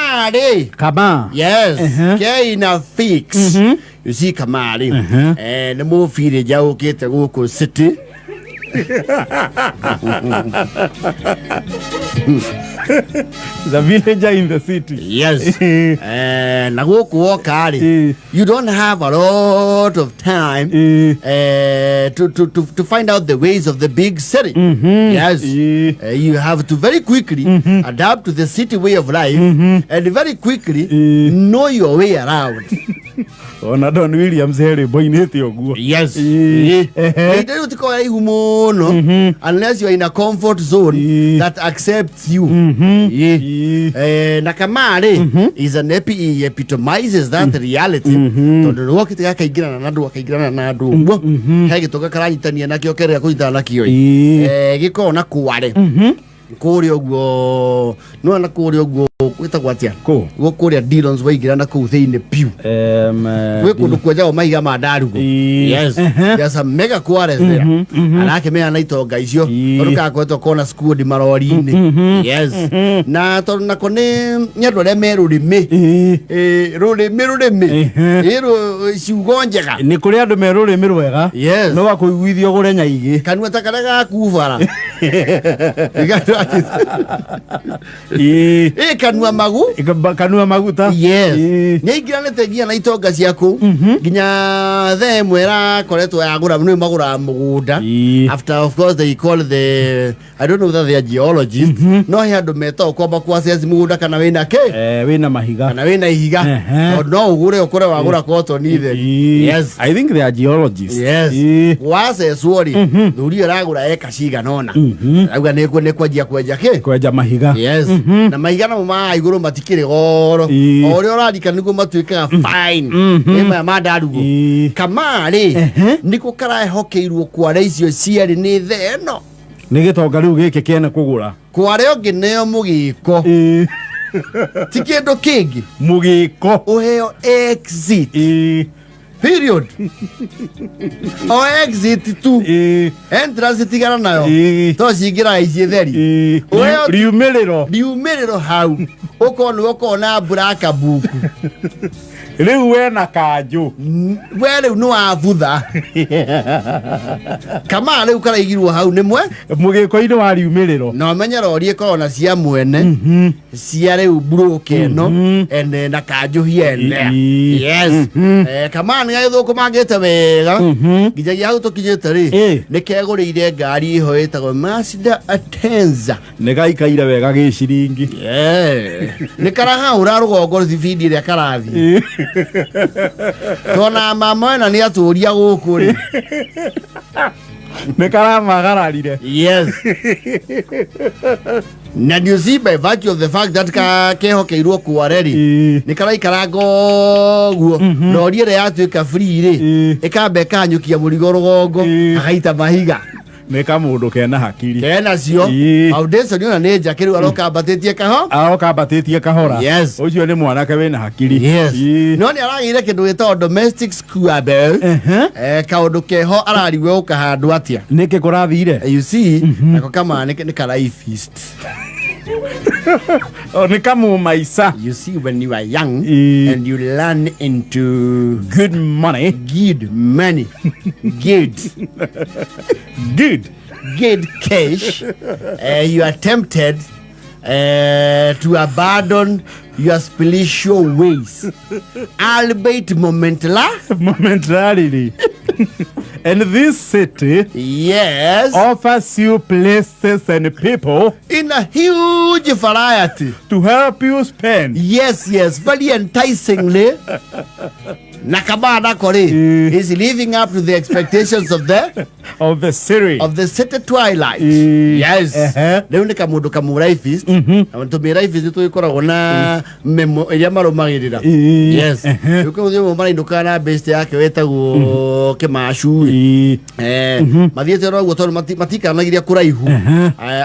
Kamari. Kama. Yes. Ehe. Keina fix. You see Kamari. Nĩ mũbirĩ njaũkĩte gũkũ city. The villager in the city. Yes. Na gũkũ woka rĩ, you don't have a lot of time to find out the ways of the big city. Yes. You have to very quickly adapt to the city way of life and very quickly know your way around. Ona Don Williams he rwĩmbo-inĩte ũguo. Yes. Mahinda rĩu ti koraihu mũno unless you are in a comfort zone that accepts you. Na Kamari is an epi, he epitomizes that reality tondũ nĩ wokĩte gakaingĩrana na andũ, akaingĩrana na andũ ũguo, he gĩtũka karanyitania nakĩo kerega kũnyitana nakĩo. Gĩkoragwo na kware kũrĩa ũguo, nĩwona kũrĩa ũguo gwĩtagwo atĩa? Kũ? Kũrĩa Dillons waingĩra na kũu thĩinĩ piũ, gwĩ kũndũ kwenjagwo mahiga ma ndarugo. Yes. There's a mega quarries there. Arakĩmenya na itonga icio tondũ kakoretwo kona squad marori-inĩ. Yes. Na tondũ nako nĩ andũ arĩa me rũrĩmĩ. Rũrĩmĩ rũrĩmĩ. Ciugo njega. Nĩ kũrĩ andũ me rũrĩmĩ rwega. No akũiguithio gũre nyaigĩ. Kanua ta karĩa gakubara. Kanua magu. Kanua maguta. Yes. Nĩ aingĩranĩte nginya na itonga ciaku, nginya the ĩmwe ĩrakoretwo yagũra, nĩ magũraga mũgũnda. After, of course, they call the, I don't know whether they are geologists, no he andũ metagwo kwamba kuassess mũgũnda kana wĩna kĩ. Wĩna mahiga. Kana wĩna ihiga. Tondũ no ũgũre ũkore wagũra cotton theri. Yes. I think they are geologists. Yes. Wacecwo rĩ, thuri ĩyo ĩragũra eka cigana ũna, auga nĩ kwanjia kwenja kĩ? Kwenja mahiga. Yes. Na mahiga namo ma igũrũ matikĩrĩ goro. O ũrĩa ũrarika nĩguo matuĩkaga fine. Nĩ maya ma ndarugo. Kamarĩ nĩko karahokeirwo kware icio cierĩ nĩ the ĩno. Nĩ gĩtonga rĩu gĩkĩ kĩene kũgũra. Kware ũngĩneo mũgĩko, ti kĩndũ kĩngĩ. Mũgĩko. Ũheo exit. Period. O exit tu. Entrance tigana nayo. To cingĩraga ici theri. Ũheo Riumĩrĩro. Riumĩrĩro hau ũkorwo nĩ ũkorwo na buraka buku. Rĩu we na kanjũ. We rĩu nĩ wabutha kama rĩu karaigirwo hau nĩ mwe Mũgĩko-inĩ wa riumĩrĩro. Na ũmenye rori ĩkoragwo na cia mwene, cia rĩu broke ĩno ene na kanjũ here and there. Yes. Kama nĩ gagĩthũkũmangĩte wega nginyagia hau tũkinyĩte rĩ, nĩ kegũrĩire ngari ĩho ĩtagwo Mazda Atenza. Nĩ gaikaire wega gĩciringi. Yeah. Nĩ karahaũra rũgongo thibindi ĩrĩa karathiĩ, tona mama wena nĩ atũria gũkũ rĩ. Nĩ karamagararire. Yes, na you see, by virtue of the fact that ka kehokeirwo kware rĩ, nĩ karaikaranga ũguo, rori ĩrĩa yatuĩka free rĩ, ĩkamba ĩkahanyũkia mũrigo rũgongo, agaita mahiga. Nĩ kamũndũ kena hakiri. Kenacio. Foundation ona nĩ njake, rĩu aroka ambatĩtie kaho. Aroka ambatĩtie kahora. Yes. Ũcio nĩ mwanake wĩna hakiri. Yes. No nĩ aragĩire kĩndũ gĩtagwo domestic squabble. Kaũndũ keho ararigwo gũkahandwo atĩa. Nĩkĩ kũrathire? You see, nako kama nĩ karaifist. O, nĩ kamũmaica. You see, when you are young and you learn into good money, good money, good good good cash, you are tempted to abandon your spiritual ways, albeit momentarily. Momentarily. And this city offers you places and people in a huge variety to help you spend. Yes, very enticingly. Nakabada Kore is living up to the expectations of the of the city, of the city twilight. Yes. Rĩu nĩ kamũndũ kamũraifist, na tũmĩraifist tũgĩkoragwo na memo ĩrĩa marũmagĩrĩra. Yes. Rĩu kũmũthĩ ũmwe marainũkaga na best yake wĩtagwo Kĩmacu. Mathiĩte oro ũguo tondũ matikanagiria kũraihu.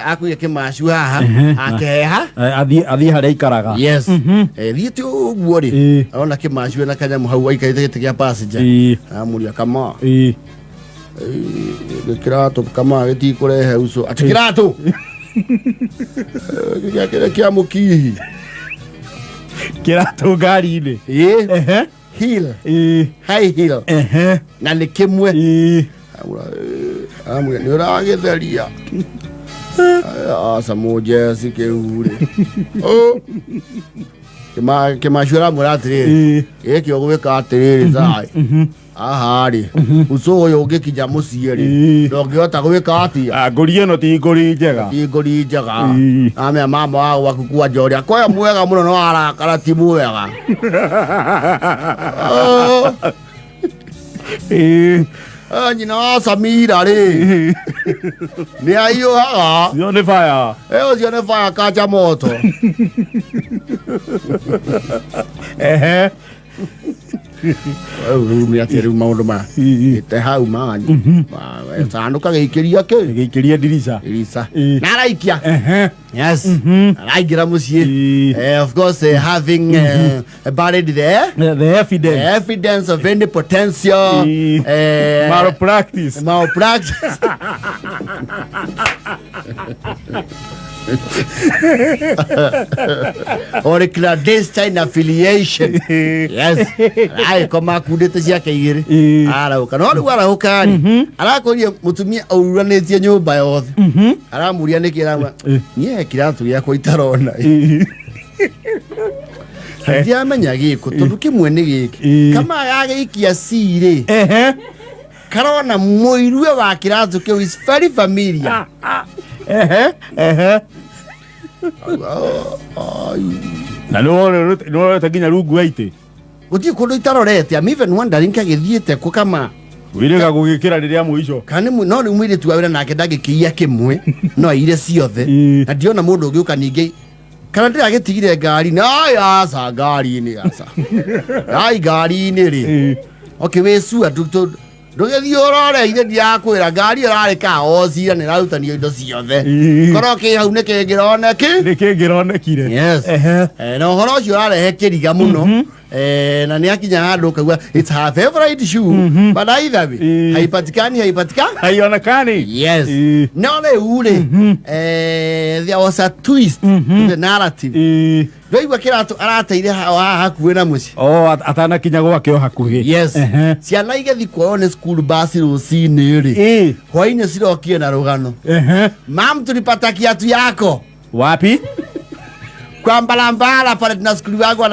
Akuiga Kĩmacu haha akeha. Athiĩ harĩa aikaraga. Yes. Thiĩte ũguo rĩ, arona Kĩmacu na kanyamũ hau aikarĩte gĩtĩ kĩa passenger. Aramũria, kama kĩratũ, kama gĩtikũrehe uco atĩ kĩratũ gĩakĩrĩ kĩa mũkihi. Kĩratũ ngari-inĩ. Ĩĩ. Ehe. Heel. Ĩĩ. High heel. Ehe. Na nĩ kĩmwe. Ĩĩ. Amwe nĩ ũragĩtheria. Aca mũnjeci kĩu rĩ. Oh. Kĩmacu aramwĩra atĩrĩrĩ. Ĩĩ. Gĩkĩ ũgwĩka atĩrĩrĩ thai. Haha rĩ, uco ũyũ ũngĩkinya mũciĩ rĩ, Ĩĩ. ndũngĩhota gwĩka atĩa. Ah, ngũri ĩno ti ngũri njega. Ti ngũri njega. Ĩĩ. Amea mama wa gwaku kwanja ũrĩa koya mwega mũno no arakara ti mwega. Oh. Ĩĩ. Eh, nyina wa Samira rĩ Ĩĩ. nĩ ahiũhaga. Cio nĩ fire. Eh, ũcio nĩ fire kacha moto. Ehe. Rĩu nĩ atĩa rĩu maũndũ maya. Ĩĩ. Ĩte hau mani. Sanduka gĩikĩria kĩ? Gĩikĩria ndirica. Irica. Ĩĩ. Na araikia. Ehe. Yes. Araingĩra mũciĩ. Ĩĩ. Of course, having buried The evidence. the evidence of any potential Ĩĩ. Malpractice. Malpractice. Or clandestine affiliation. Yes. Agĩkoma akundĩte ciake igĩrĩ. Ĩĩ. Arahũka. No rĩu arahũka rĩ, arakorire mũtumia aururanĩtie nyũmba yothe. Aramũria nĩkĩ aramwĩra, Ĩĩ. niĩ he kĩratũ gĩakwa itarona. Ĩĩ. Ndiamenya gĩkũ tondũ kĩmwe nĩ gĩkĩ. Ĩĩ. Kama agagĩikia C rĩ, Ehe. karona mũirue wa kĩratũ kĩu is very familiar. Ehe. Ehe. Na nĩ worete nginya rungu wa itĩ. Gũtirĩ kũndũ itarorete. I'm even wondering kagĩthiĩte kũ kama Wĩrĩga gũgĩkĩra rĩrĩa mũico. kana nĩ no rĩu mũirĩtu wa wĩra nake ndangĩkĩiya kĩmwe no aire ciothe. Ĩĩ. Na ndiona mũndũ ũngĩũka ningĩ kana ndĩragĩtigire ngari-inĩ. Ai, aca ngari-inĩ, aca. Ai, ngari-inĩ rĩ. Ĩĩ. Okay, wĩ sure ndũgĩthiĩ ũrore ithe ndirakwĩra ngari ĩyo ĩrarĩ kaocira nĩ ĩrarutanio indo ciothe. Ĩĩ. Korwo kĩ hau nĩ kĩngĩroneki. Nĩ kĩngĩronekire. Yes. Ehe. Na ũhoro ũcio ũrarehe kĩriga mũno. Na nĩ akinya handũ ũkaigua it's her favorite shoe, but either way, Ĩĩ. haipatikani, haipatikani. Haionekani. Yes. Ĩĩ. No rĩu rĩ, there was a twist to the narrative. Ĩĩ. Ndwaigua kĩratũ arateire haha hakuhĩ na mũciĩ. Oh, atanakinya gwake o hakuhĩ. Yes. Ehe. Ciana igĩthiĩ kuoywo nĩ school bus rũcinĩ rĩ. Ĩĩ. Hwainĩ cirokire na rũgano. Ehe. Mam, tulipata kiatu yako. Wapi? Kwa mbalambala pale tuna skulu wangu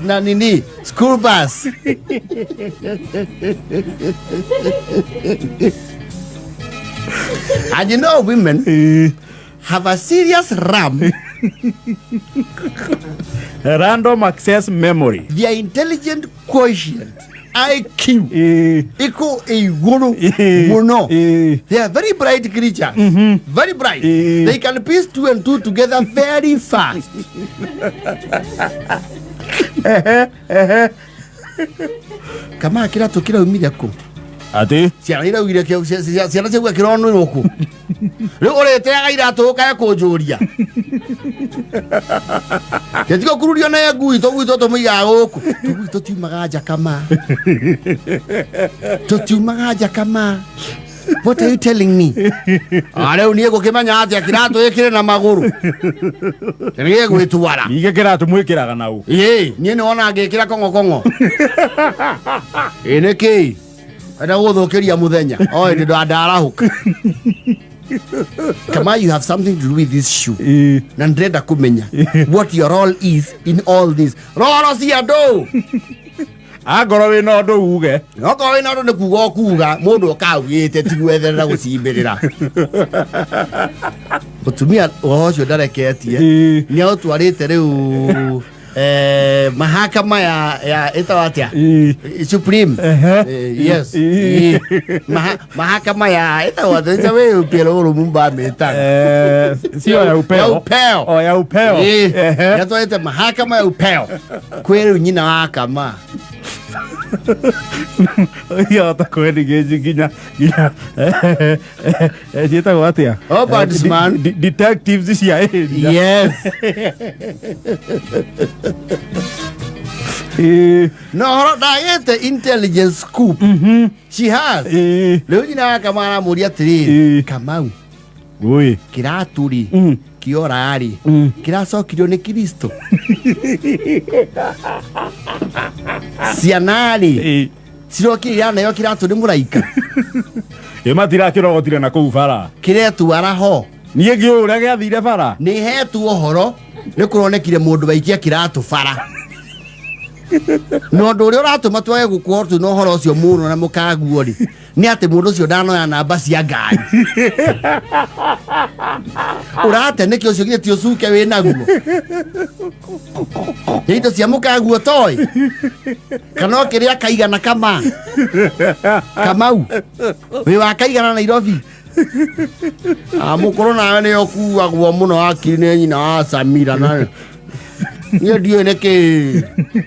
na nini school bus. And you know women Ĩĩ. have a serious ram. Random access memory. Their intelligent quotient IQ Ĩĩ. iko igũrũ Ĩĩ. mũno. Ĩĩ. They are very bright creatures. Very bright. Ĩĩ. They can piece two and two together very fast. Ehe. Ehe. Kama kĩratũ kĩraumire kũ? Atĩ? Ciana iraugire ciana ciauga kĩronirwo kũ? Rĩu ũrĩteaga iratũ ũkae kũnjũria. Gĩtigo kururio nĩ ngui, tũgui tũtũ mũigaga gũkũ. Tũgui tũtiumaga nja kama. Tũtiumaga nja kama. What are you telling me? Ah, rĩu niĩ ngũkĩmenya atĩa kĩratũ gĩkĩrĩ na magũrũ. Nĩ gĩgwĩtwara. Ningĩ kĩratũ mwĩkĩraga nau. Ĩĩ, niĩ nĩ wona ngĩkĩra kong'okong'o. Ĩ nĩkĩ? Enda gũthũkĩria mũthenya. O hĩndĩ ndarahũka. Kama you have something to do with this shoe. Ĩĩ. Na ndĩrenda kũmenya what your role is in all this. Roro cia andũ. Angorwo wĩna ũndũ uge. Okorwo wĩna ũndũ nĩ kuga ũkuga, mũndũ ũkaugĩte ti gwetherera gũcimbĩrĩra. Mũtumia ũhoro ũcio ndareketie. Ĩĩ. Nĩ aũtwarĩte rĩu mahakama ya ĩtagwo atĩa? Ĩĩ. Supreme. Ehe. Yes. Ĩĩ. Mahakama ya ĩtagwo atĩa? Ĩta wĩ upeo ũrũmu mĩtaga. Sio ya upeo. Ya upeo. O ya upeo. Ĩĩ. Ehe. Nĩ atwarĩte mahakama ya upeo kwĩ rĩu nyina wa Kama. Yahota kwendigĩji nginya nginya ciĩtagwo atĩa? Ombudsman. Detectives cia area. Yes. Ĩĩ. No horo ndagĩte intelligence scoop. She has. Ĩĩ. Rĩu nyina wa Kama aramũria atĩrĩrĩ, Ĩĩ. Kamau, Ũĩ. kĩratũ rĩ, Kĩora rĩ, kĩracokirio nĩ Kristo. Ciana rĩ, cirokire iraneo kĩratũ nĩ mũraika. Ĩ matirakĩrogotire na kũu bara. Kĩretwara ho. Niĩ ngĩũĩ ũrĩa gĩathire bara. Nĩ hetwo ũhoro nĩ kũronekire mũndũ waikia kĩratũ bara, na ũndũ ũrĩa ũratũma twage gũkorwo twĩna ũhoro ũcio mũno na mũkaguo rĩ, nĩ atĩ mũndũ ũcio ndanoya namba cia ngari. Ũrate nĩkĩ? Ũcio githĩ ti ũcuke wĩ naguo? Nĩ indo cia mũkaguo toĩ kana ũkĩrĩa kaigana kama kamau wĩ wa kaigana Nairobi. Ah, mũkũrũ nawe nĩ ũkuagwo mũno hakiri nĩ nyina wa Samira, na niĩ ndiũĩ nĩkĩ,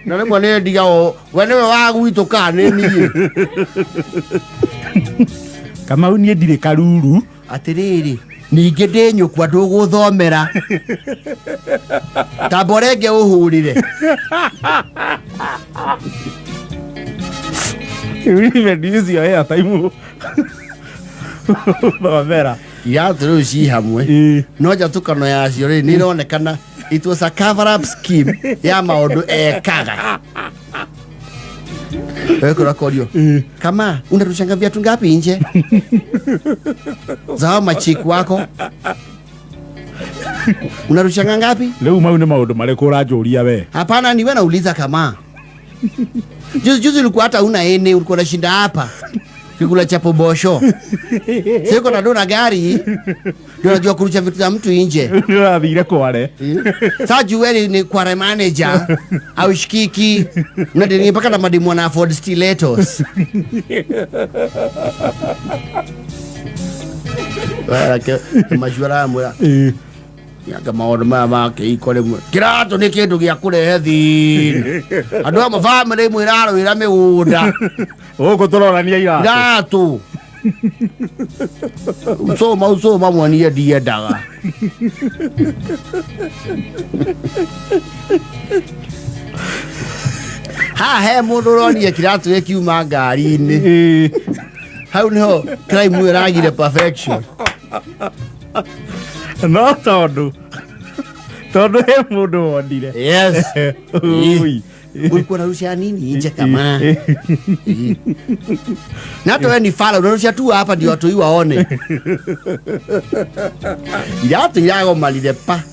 na rĩmwe nĩ ndigagwo we nĩwe wa gwitũ kana nĩ niĩ. Kamau, niĩ ndirĩ karuru. Atĩrĩrĩ, ningĩ ndĩ nyũkwa ndũgũthomera, tamba ũrenge ũhũrĩre. You even use your airtime thomera. Iratũ rĩu ci hamwe, no njatũkano yacio rĩ, nĩ ironekana it was a cover up scheme ya maũndũ ekaga. Wewe korio kama unarushanga viatu ngapi nje zao machiku wako, unarushanga ngapi? Rĩu mau nĩ maũndũ marĩkũ ũranjũria we? Hapana, niwe nauliza. Kama juzi juzi ulikuwa hata una ene, ulikuwa unashinda hapa kikula chapo bosho, siko na dona gari ndio unajua kurusha vitu za mtu nje. Nĩ ũrathire kware. Sasa juu wewe ni kware manager au shikiki, unadeni mpaka na mademu wana afford stilettos. Wala majuara amwĩra anga maũndũ maya ma kĩhiko, rĩmwe kĩratũ nĩ kĩndũ gĩa kũrehe thĩna. Andũ amwe bamĩrĩ imwe irarũĩra mĩgũnda. Gũkũ tũrorania iratũ. Iratũ ucũma ucũma mwenie ndiendaga. Haha he mũndũ ũronire kĩratũ gĩkiuma ngari-inĩ. Hau nĩho crime ĩyo ĩragire perfection. No tondũ he mũndũ wonire. Yes. Ui. Ulikuwa unarusha nini nje kama na hata wewe ni fala, unarusha tu hapa ndio watu waone iratũ iragomanire pa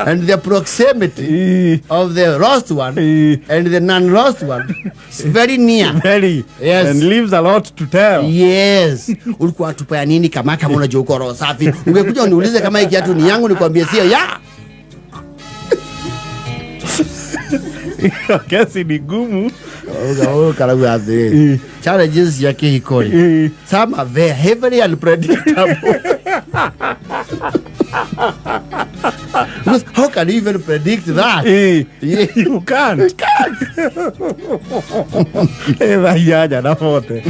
and the proximity of the lost one and the non-lost one is very near. Very. Yes. And leaves a lot to tell. Yes. Ulikuwa tupa ya nini kama unajua uko roho safi? Ungekuja uniulize kama hii kiatu ni yangu, nikwambie sio ya. Kesi ni gumu. Karauga atĩrĩrĩ, challenges cia kĩhiko rĩ, some are very heavily unpredictable. Because how can you even predict that? Yeah. You can't. Thaa 8:40.